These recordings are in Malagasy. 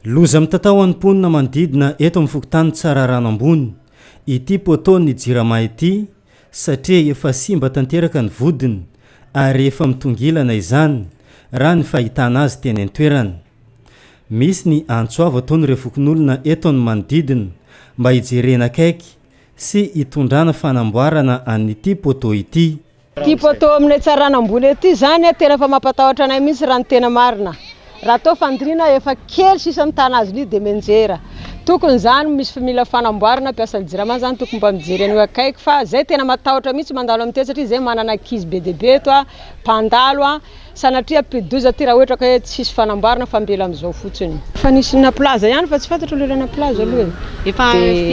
Loza mitatao ho an'ny mponina manodidina eto amin'ny fokontany Tsararano Ambony ity poteau-n'ny Jirama ity satria efa simba tanteraka ny vodiny ary efa mitongilana izany raha ny fahitana azy teny an-toerana. Misy ny antso avo ataon'ireo fokonolona eto amin'ny manodidina mba hijerena akaiky sy hitondrana fanamboarana an'ity poteau ity. Ity poteau aminay Tsarana ambony ety izany tena efa mampatahotra anay mihitsy raha ny tena marina. Raha atao fandriana efa kely sisa mitana azy io dia mianjera. Tokony izany misy mila fanamboarana mpiasan'ny jirama izany tokony mba mijery an'io akaiky fa zay tena matahotra mihitsy mandalo amin'ity satria zay manana ankizy be dia be eto mpandalo. Sanatria hampidi-doza ty raha ohatra ka hoe tsisy fanamboarana fa mbela amizao fotsiny. Efa nisy nampilaza ihany fa tsy fantatro le nampilaza aloha e. Efa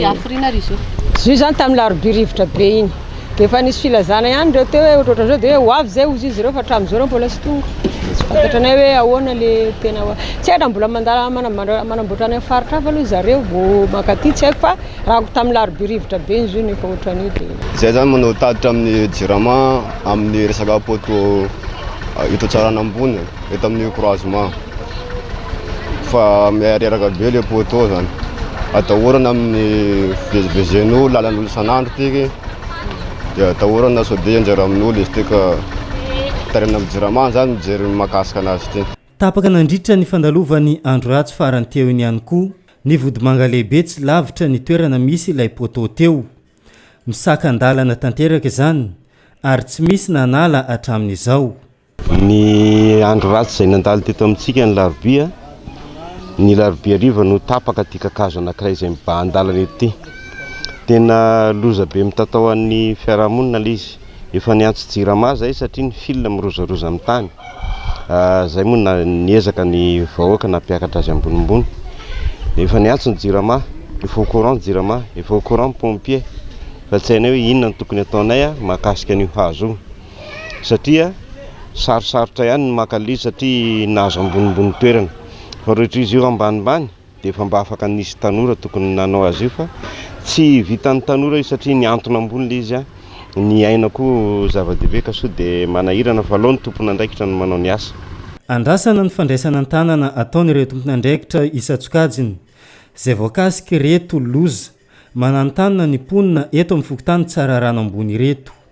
hafiriana ary izy io? Izy io zany tamin'ny larobia rivotra be iny. Dia efa nisy filazana ihany ireo teo hoe ohatrohatran'izao dia hoe ho avy izay hozy izy ireo fa hatramin'izao ireo mbola tsy tonga. Dia tsy fantatranay hoe ahoana le tena tsy hay raha mbola mandala manamboatra any amin'ny faritra hafa aloha zareo vao mankaty tsy haiko fa raha tamin'ny larobia rivotra be iny izy io no efa ohatran'io dia. Izay zany manao tatitra amin'ny jirama amin'ny resaka poteau eto Antsarana ambony eto amin'ny croisement fa miha-reraka be le poteau zany, atahorana amin'ny fivezivezen'olo lalan'olo isan'andro tiky de atahorana sao de hianjera amin'olo izy ty ka taraina amin'ny jirama zany mijery ny mahakasika anazy ty. Tapaka nandritra ny fandalovan'ny andro ratsy farany teo iny ihany koa ny vodimanga lehibe tsy lavitra ny toerana misy ilay poteau teo. Misakan-dalana tanteraka izany ary tsy misy nanala hatramin'izao. Ny andro ratsy izay nandalo teto amintsika ny larobia, ny larobia hariva no tapaka ity kakazo anankiray izay mibahan-dalana eto ity. Tena loza be mitatao an'ny fiarahamonina ilay izy. Efa niantso jirama izahay satria ny fil mirozaroza amin'ny tany. Izay moa na niezaka ny vahoaka nampiakatra azy ambonimbony. Efa niantso ny jirama, efa au courant ny jirama, efa au courant ny pompier fa tsy hainay hoe inona no tokony ataonay mahakasika an'io hazo io satria sarosarotra ihany ny maka an'ilay izy satria nahazo ambonimbony toerana fa raha ohatra izy io ambanimbany dia efa mba afaka nisy tanora tokony nanao azy io fa tsy vitan'ny tanora io satria ny antony ambony ilay izy ny aina koa zava-dehibe ka soa dia manahirana fa aleo ny tompon'andraikitra no manao ny asa. Andrasana ny fandraisana an-tanana ataon'ireo tompon'andraikitra isan-tsokajiny izay voakasik'ireto loza mananontanona ny mponina eto amin'ny fokontany Tsararano Ambony ireto.